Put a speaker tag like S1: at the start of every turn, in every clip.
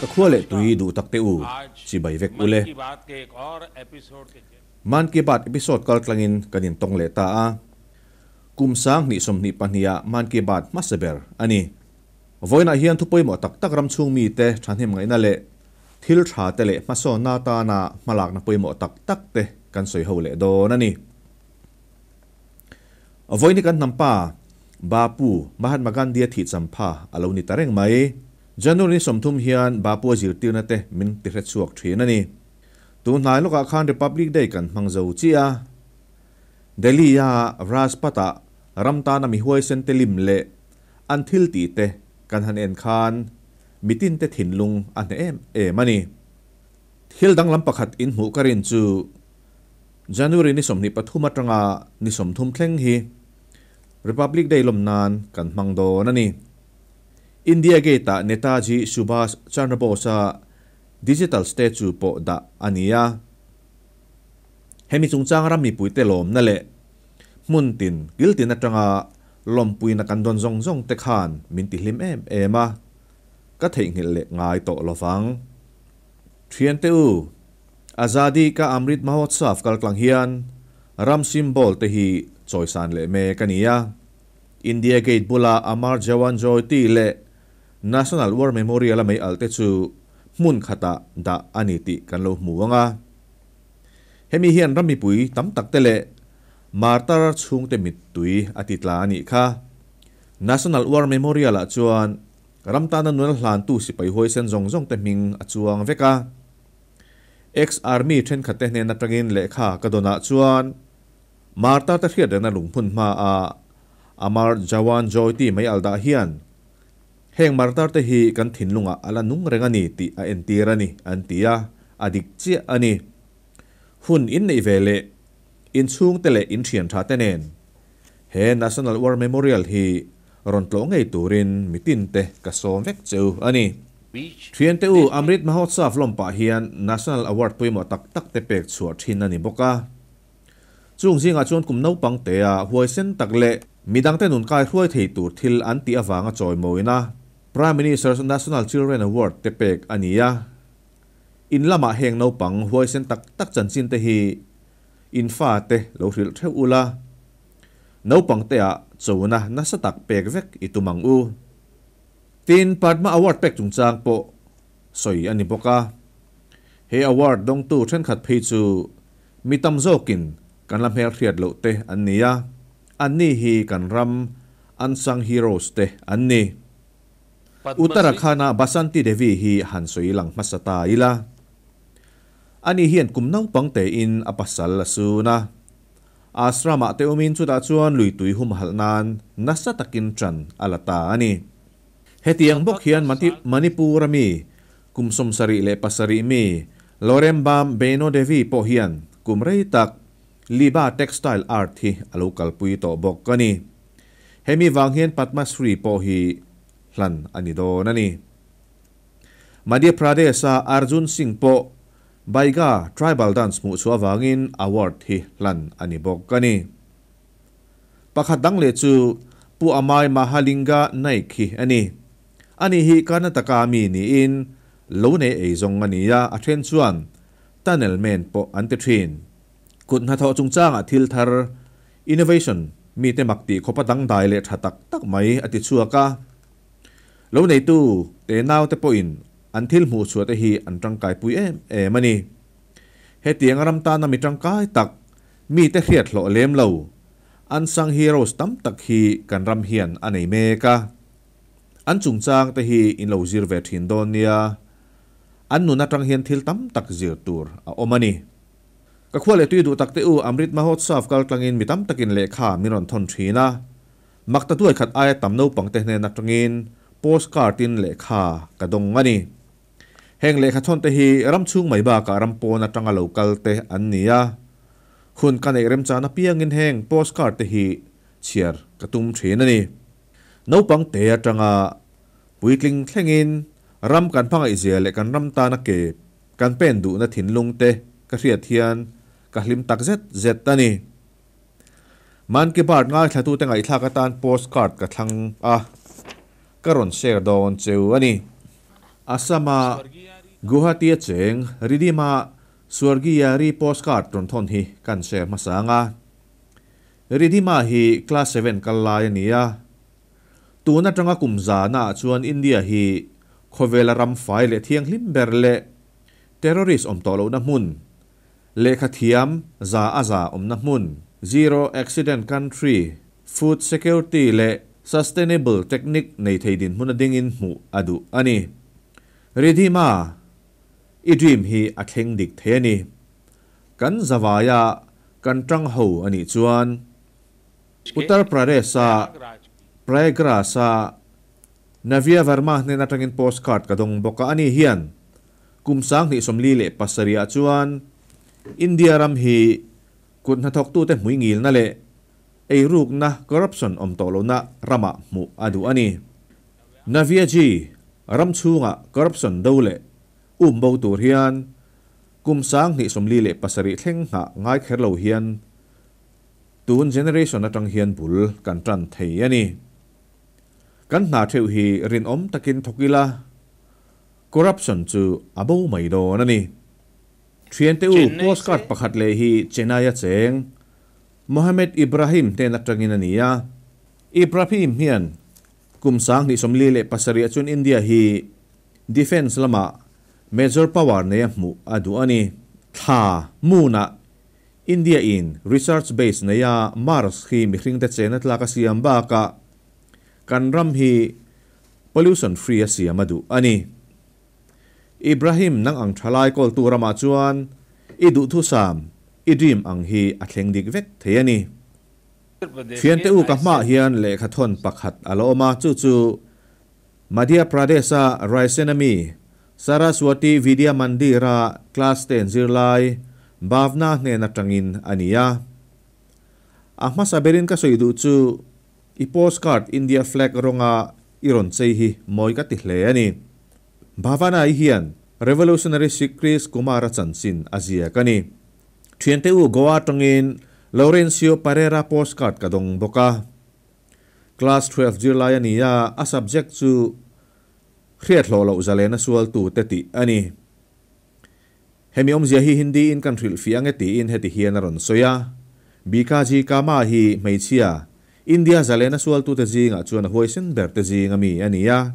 S1: Ka khua leh tui duh tak te u, chibai vek ule. Man Ki Baat episode kal tlangin kan intawng leh ta a. Kum 2022 ah Man Ki Baat hmasa ber a ni. Vawiinah hian thu pawimawh tak tak ram chhung mite thahnem ngaihna leh thil tha te leh hmasawnna atana hmalakna pawimawh tak tak te kan sawi ho leh dawn a ni. Vawiin hi kan hnam pa Bapu Mahatma Gandhi-a thih champha a lo ni ta reng mai. January 30 hian Bapu-a zirtirna te min ti hrechhuak thin a ni. Tun hnai lawkah khan Republic Day kan hmang zo chiah a. Delhi-a Rajpath-ah ram tana mi huaisen te lim leh an thil tih te kan han en khan mitin te thinlung a hneh em em a ni. Thil danglam pakhat inhmuh ka rin chu January ni 23 atanga ni 30 thleng hi Republic Day lawm nan kan hmang dawn a ni. India Gate-ah Netaji Subhash Chandra Bose-a digital statue pawh dah a ni a. Hemi chungchang ram mipuite lawmna leh hmun tin kil tin atanga lawmpuina kan dawn zawng zawng te khan min ti hlim em em a, ka theihnghilh leh ngai tawh lovang. Thiante u, Azadi ka Amrit Mahotsav kaltlang hian ram symbol te hi chawisan leh mek a ni a. India Gate bula Amar Jawan Jyoti leh National War Memorial a mei alh te chu hmun khatah dah a ni tih kan lo hmu ang a. Hemi hian ram mipui tam tak te leh martar chhungte mittui a ti tla a nih kha. National War Memorial ah chuan ram tana nuna hlantu sipai huaisen zawng zawng te hming a chuang vek a. Ex-Army thenkhat te hnen atangin lehkha ka dawn ah chuan martar te hriat rehna lunghmun hma ah Amar Jawan Jyoti mai aldah hian heng martar te hi kan thinlungah a la nung reng a ni tih a entir a ni an ti a, a dik chiah a ni. Hun in neih ve leh inchhung te leh in thian tha te nen he National War Memorial hi rawn tlawh ngei turin mitin te ka sawm vek cheu a ni. Thiante u, Amrit Mahotsav lawm pah hian National Award pawimawh tak tak te pek chhuah thin a ni bawk a. Chung zingah chuan kum naupang tea huaisen tak leh midangte nun kai hruai thei tur thil an tih avanga chawimawina Prime Minister's National Children Award te pek a ni a. In lamah heng naupang huaisen tak tak chanchin te hi in fate lo hrilh theuh ula, naupang te ah chona nasa tak pek vek i tum ang u. Tin, Padma Award pek chungchang pawh sawi a ni bawk a. He award dawngtu thenkhat phei chu mi tam zawkin kan la hmelhriat loh te an ni a, anni hi kan ram unsung heroes te an ni. Uttarakhand-a Basanti Devi hi han sawi lang hmasa ta ila. Ani hian kum naupang tein a pasal a sun a. Ashram-ah te awmin chutah chuan lui tui humhalh nan nasa takin ṭan a la ta a ni. Hetiang bawk hian Manipur-a mi kum 77 mi Lorembam Beno Devi pawh hian kum rei tak Liba Textile Art hi a lo kalpui tawh bawk a ni. Hemi vang hian Padma Shri pawh hi hlan a ni dawn a ni. Madhya Pradesh-a Arjun Singh pawh Baiga Tribal Dance hmuh chhuah avangin award hi hlan a ni bawk a ni. Pakhat dang leh chu Pu Amai Mahalinga Naik hi a ni. Ani hi Karnataka mi niin lo nei ei zawng a ni a, a then chuan tunnel man pawh an ti thin. Kut hnathawh chungchangah thil thar, innovation, mite mak tih khawpa dangdai leh tha tak tak mai a ti chhuak a. Lo neitu te naute pawhin an thil hmuh chhuah te hi an tangkaipui em em a ni. Hetiang a ram tana mi tangkai tak, mite hriat hlawh lem lo, unsung heroes tam tak hi kan ram hian a nei mek a. An chungchang te hi in lo zir ve thin dawn nia. An nun atang hian thil tam tak zir tur a awm a ni. Ka khua leh tui duh tak te u, Amrit Mahotsav kal tlangin mi tam takin lehkha min rawn thawn thin a. Makta duai khat aia tam naupang te hnen atangin postcard in lehkha ka dawng a ni. Heng lehkha thawn te hi ram chhung mai bakah ram pawn atanga lo kal te an ni a. Hun ka neih remchan apiangin heng postcard te hi chhiar ka tum thin a ni. Naupang te atanga puitling thlengin ram kan hmangaihzia leh kan ram tana ke kan pen duhna thinlung te ka hriat hian ka hlim tak zet zet a ni. Man Ki Baat ngaithlatute ngaihthlak atan postcard ka thlang a, ka rawn share dawn cheu a ni. Assam-a Guwahati-a cheng Ridhima Swargiyari postcard rawn thawn hi kan share hmasa ang a. Ridhima hi class seven kal lai a ni a. Tun atanga kum zana ah chuan India hi khawvela ram fai leh thianghlim ber leh terrorist awm tawh lohna hmun, lehkha thiam za a za awmna hmun, zero accident country, food security leh sustainable technique nei thei dinhmun a dingin hmuh a duh a ni. Ridhima, i dream hi a thleng dik thei a ni. Kan zavaia kan tang ho a nih chuan Uttar Pradesh-a Prayagraj-a Navya Verma hnen atangin postcard ka dawng bawk a, ani hian kum 2027 ah chuan India ram hi kut hnathawktute hmuingilna leh eirukna, corruption, awm tawh lohna ramah hmuh a duh a ni. Navya ji ram chhunga corruption do leh um bo tur hian kum 2037 thleng nghah ngai kher lo hian Tun generation atang hian bul kan tan thei a ni. Kan hna theuh hi rinawm takin thawk ila, corruption chu a bo mai dawn a ni. Thiante u postcard pakhat leh hi Chennai a cheng Mohammed Ibrahim hnen atangin a ni a. Ibrahim hian kum 2047 ah chuan India hi defence lamah major power nei a hmuh a duh a ni. Thla, moon, ah India in research base nei a Mars hi mihring te chena tlak a siam bakah kan ram hi pollution free a siam a duh a ni. Ibrahim nang ang thalai kawltu ramah chuan i duhthusam, i dream ang hi a thleng dik vek thei a ni. Thiante u ka hmaah hian lehkha thawn pakhat a la awm a, chu chu Madhya Pradesh-a Raisen ami Saraswati Vidya Mandir-a class ten zirlai Bhavna hnen atangin a ni a. A hmasa berin ka sawi duh chu i postcard India flag rawnga i rawn chei hi mawi ka ti hle a ni. Bhavana-i hian Revolutionary Sikh Kris Kumar-a chanchin a ziak a ni. Thiante u Goa atangin Laurencio Parera postcard ka dawng bawk a. Class 12 zirlai a ni a, a subject chu hriat hlawh loh zalena sualtu te tih a ni. Hemi awmzia hi Hindi in kan hrilh fiah ange tiin heti hian a rawn sawi a, Bikaji Kama hi hmeichhia, India zalena sualtute zingah chuan a huaisen ber te zing a mi a ni a.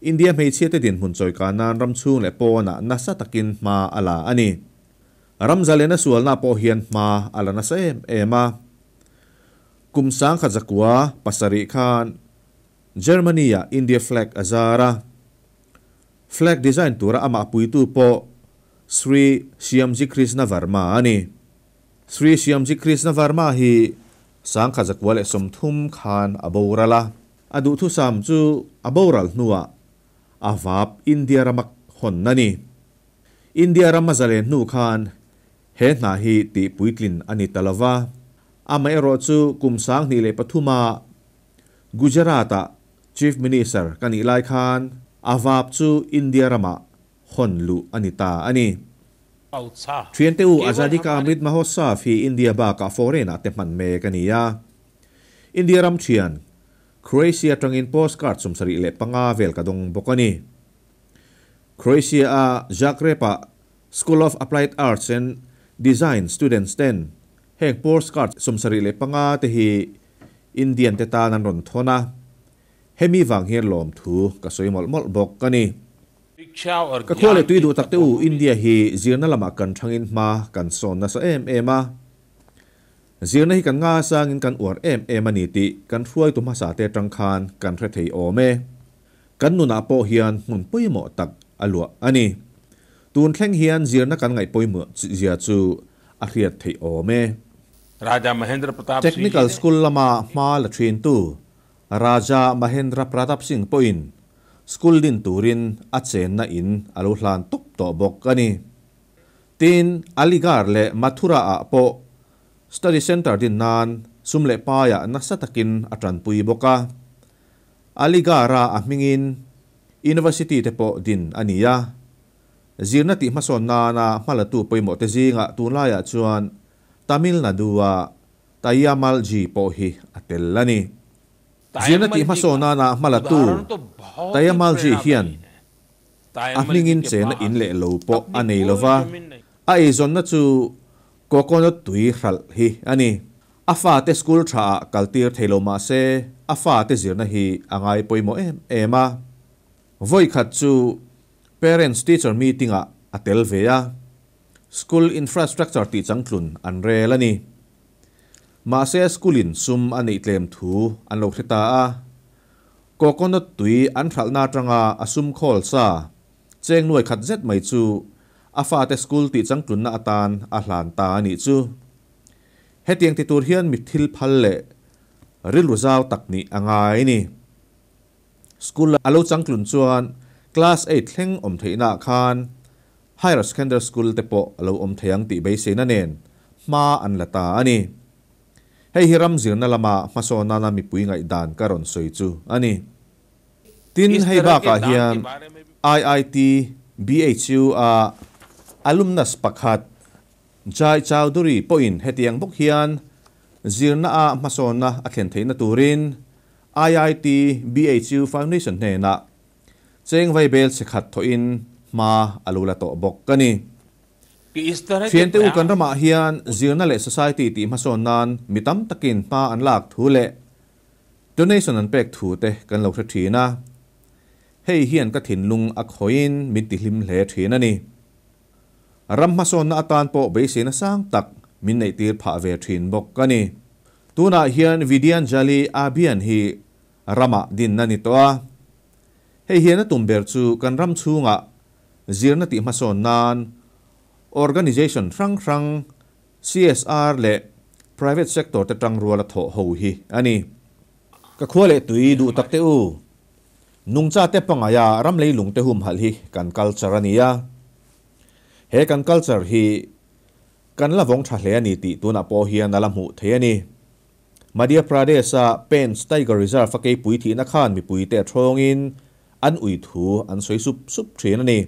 S1: India hmeichhia te dinhmun chawika nan ram chhung leh pawnah nasa takin hma a la a ni. Ram zalena sualna pawh hian hma a la nasa em em a. Kum 1907 khan Germany-ah India flag a zar a. Flag design tura amah puitu pawh Sri Shyamji Krishna Varma a ni. Sri Shyamji Krishna Varma hi 1930 khan a boral a. A duhthusam chu a boral hnuah a vap India rama hawn a ni. India rama zalen hnu khan he hna hi tihpuitlin a ni ta lova. Amaherawh chu kum 2003 a Gujarat-ah Chief Minister ka nih lai khan a vap chu India ramah hawn luh a ni ta a ni. Thiante u Azadi Ka Amrit Mahotsav hi India bakah foreign-ah te hman mek a ni a. India ram thian Croatia atangin postcard 75 vel ka dawng bawk a ni. Croatia-a Zagreb-ah School of Applied Arts and Design students ten heng postcard 75 te hi Indian te tan an rawn thawn a, hemi vang hian lawmthu ka sawi mawlh mawlh bawk a ni. Ka khua leh tui duh tak te u, India hi zirna lamah kan thangin hma kan sawn nasa em em a. Zirna hi kan ngasangin kan uar em em a ni tih kan hruaitu hmasa te atang khan kan hre thei awm e. Kan nunah pawh hian hmun pawimawh tak a luah a ni. Tun thleng hian zirna kan ngaih pawimawh zia chu a hriat theih awm e.
S2: Raja Mahendra Pratap Singh
S1: Technical School lama hma la thintu Raja Mahendra Pratap Singh pawhin school din turin a chenna in a lo hlan tawp tawh bawk a ni. Tin, Aligarh leh Mathura-ah pawh study centre din nan sum leh paiah nasa takin a tanpui bawk a. Aligarh-a a hmingin University te pawh din a ni a. Zirna tih hmasawn nana hmalatu pawimawh te zingah tunlaiah chuan Tamil Nadu-a Tayamal Ji pawh hi a tel a ni. Zirna tih hmasawn nana hmalatu Tayamal Ji hian A
S2: Thayammal जी
S1: hmingin
S2: के
S1: chenna in
S2: pass
S1: leh lo pawh
S2: अपनी
S1: a nei
S2: कोई
S1: lova,
S2: जमीन नहीं।
S1: a eizawnna chu coconut tui hralh hi a ni. A fate school tha ah kal tir thei lo mah se a fate zirna hi a ngai pawimawh em em a. Vawi khat chu parents teacher meeting ah a tel ve a, school infrastructure tih changtlun an rel a ni. Mahse school in sum a neih tlem thu an lo hre ta a, coconut tui an hralhna atanga a sum khawl sa cheng nuai khat zet mai chu a fate school tih changtlunna atan a hlan ta a nih chu. Hetiang ti tur hian mi thil phal leh rilru zau tak nih a ngai a ni. School a lo changtlun chuan class eight thleng awm theihnaah khan Higher Secondary School te pawh a lo awm thei ang tih beiseina nen hma an la ta a ni. Hei hi ram zirna lama hmasawn nana mipui ngaihdan ka rawn sawi chu a ni. Tin,
S2: इस
S1: hei
S2: तरह के
S1: bakah
S2: दान
S1: hian
S2: के बारे में भी
S1: IIT BHU a alumnus pakhat Jai Chowdhury pawhin hetiang bawk hian zirna a hmasawnna a thlen theihna turin IIT BHU Foundation hnenah cheng vaibel che khat thawhin hma a lo la tawh bawk a ni.
S2: कि इस तरह के
S1: Thiante u kan
S2: प्रयास
S1: ramah hian zirna leh society tih hmasawn nan mi tam takin hma an lak thu leh donation an pek thu te kan lo hre thin a. Hei hian ka thinlung a khawiin min tihlim hle thin a ni. Ram hmasawnna atan pawh beiseina sang tak min neihtir phah ve thin bawk a ni. Tunah hian Vidyanjali Abhiyan hi ramah dinna ni tawh a. Hei hian a tum ber chu kan ram chhungah zirna tih hmasawn nan organization hrang hrang, CSR leh private sector te tang rual a thawh ho hi a ni. Ka khua leh tui duh tak teh u. Nungcha te pangaia ram leilung te humhalh hi kan culture a ni a. He kan culture hi kan la vawng tha hle a ni tih tunah pawh hian a la hmuh thei a ni. Madhya Pradesh-a Pench Tiger Reserve a keipui thihna khan mipuite a thawngin an ui thu an sawi sup sup thin a ni.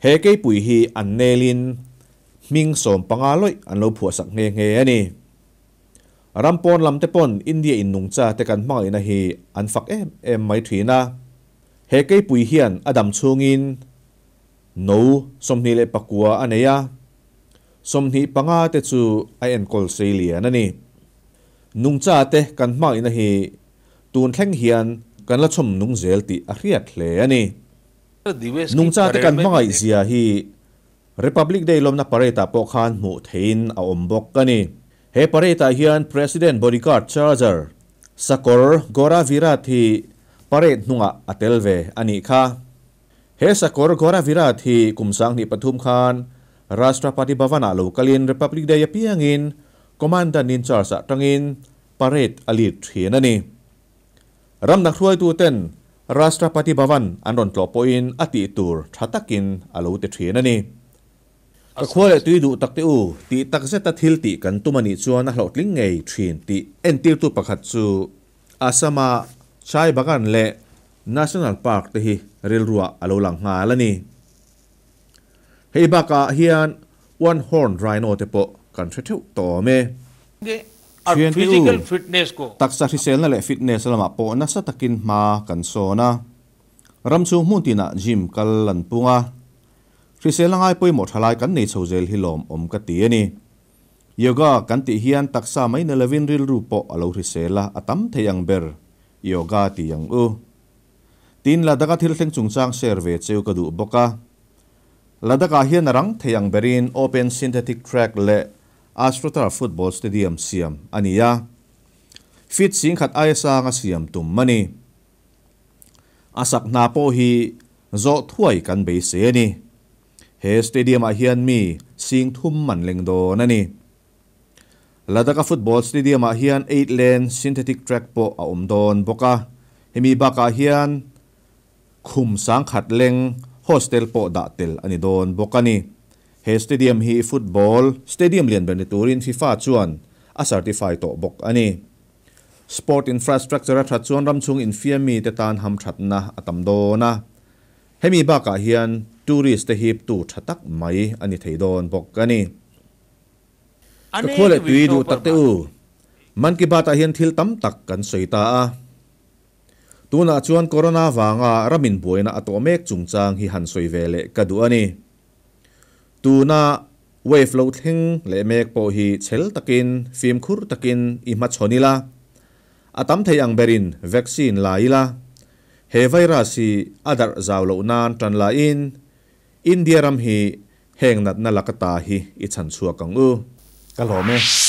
S1: He keipui hi an nelin hming 15 lawih an lo phuahsak nghe nghe a ni. Ram pawn lam te pawn India in nungcha te kan hmangaihna hi an fak em em mai thin a. He keipui hian a dam chhungin no 29 a nei a, 25 te chu a enkawl sei lian a ni. Nungcha te kan hmangaihna hi tun thleng hian kan la chhawm nung zel tih a hriat hle a ni.
S2: दिवस की
S1: Nungcha te
S2: parade
S1: kan
S2: में भी
S1: hmangaih
S2: देखा
S1: zia hi Republic Day lawmna parade ah pawh khan hmuh theihin a awm bawk a ni. He parade ah hian President Bodyguard Charger Sakawr Gora Virat hi parade hnungah a tel ve a nih kha. He Sakawr Gora Virat hi kum 2003 khan Rashtrapati Bhavan ah lo kalin Republic Day apiangin Commandant in charge ah tangin parade a lead thin a ni. Ram dang hruaitu ten Rashtrapati Bhavan an rawn tlawh pawhin a tih tur tha takin a lo ti thin a ni. Ka khua leh tui duh tak te u, tih tak zeta thil tih kan tum a nih chuan a hlawhtling ngei thin tih entirtu pakhat chu Assam-a Chai Bagan leh National Park te hi rilruah a lo lang nghal a ni. Hei bakah hian One Horn Rhino te pawh kan hre theuh tawh awm e.
S2: और
S1: Thiante u,
S2: physical fitness को
S1: taksa hriselna leh fitness lamah pawh nasa takin hma kan sawn a. Ram chhung hmun tinah gym kal an pung a. Hriselna ngai pawimawh tha lai kan nei chho zel hi lawm awm ka ti a ni. Yoga kan tih hian taksa mai na lovin rilru pawh a lo hrisel a, a tam thei ang ber yoga ti ang u. Tin Ladakh-a thil thleng chungchang share ve cheu ka duh bawk a. Ladakh-ah hian a rang thei ang berin open synthetic track leh AstroTurf football stadium siam a ni a. Feet 10,000 aia sanga siam tum a ni. A sak hna pawh hi zawh thuai kan beisei a ni. He stadium-ah hian mi 30,000 an leng dawn a ni. Ladakh-a football stadium-ah hian eight lane synthetic track pawh a awm dawn bawk a. Hemi bakah hian khum 10,000 leng hostel pawh dah tel a ni dawn bawk a ni. He stadium hi football stadium lian ber ni turin FIFA chuan a certify tawh bawk a ni. Sport infrastructure a that chuan ram chhung infiam mi te tan ham thatna a tam dawn a. Hemi bakah hian tourist te hip tu tha tak mai a ni thei dawn bawk a ni. Ka khua
S2: अनेक
S1: leh tui
S2: विषयों
S1: duh
S2: पर
S1: tak te
S2: बात
S1: u, Man Ki Baat ah hian thil tam tak kan sawi ta a. Tunah chuan Corona vanga ramin buaina a tawh mek chungchang hi han sawi ve leh ka duh a ni. Tuna wave lo thleng leh mek pawh hi chhel takin, fimkhur takin i hmachhawn ila, a tam thei ang berin vaccine la ila, he virus hi a darh zau loh nan tan la in India ram hi heng natna laka ta hi i chhan chhuak ang u. Ka hlawm e.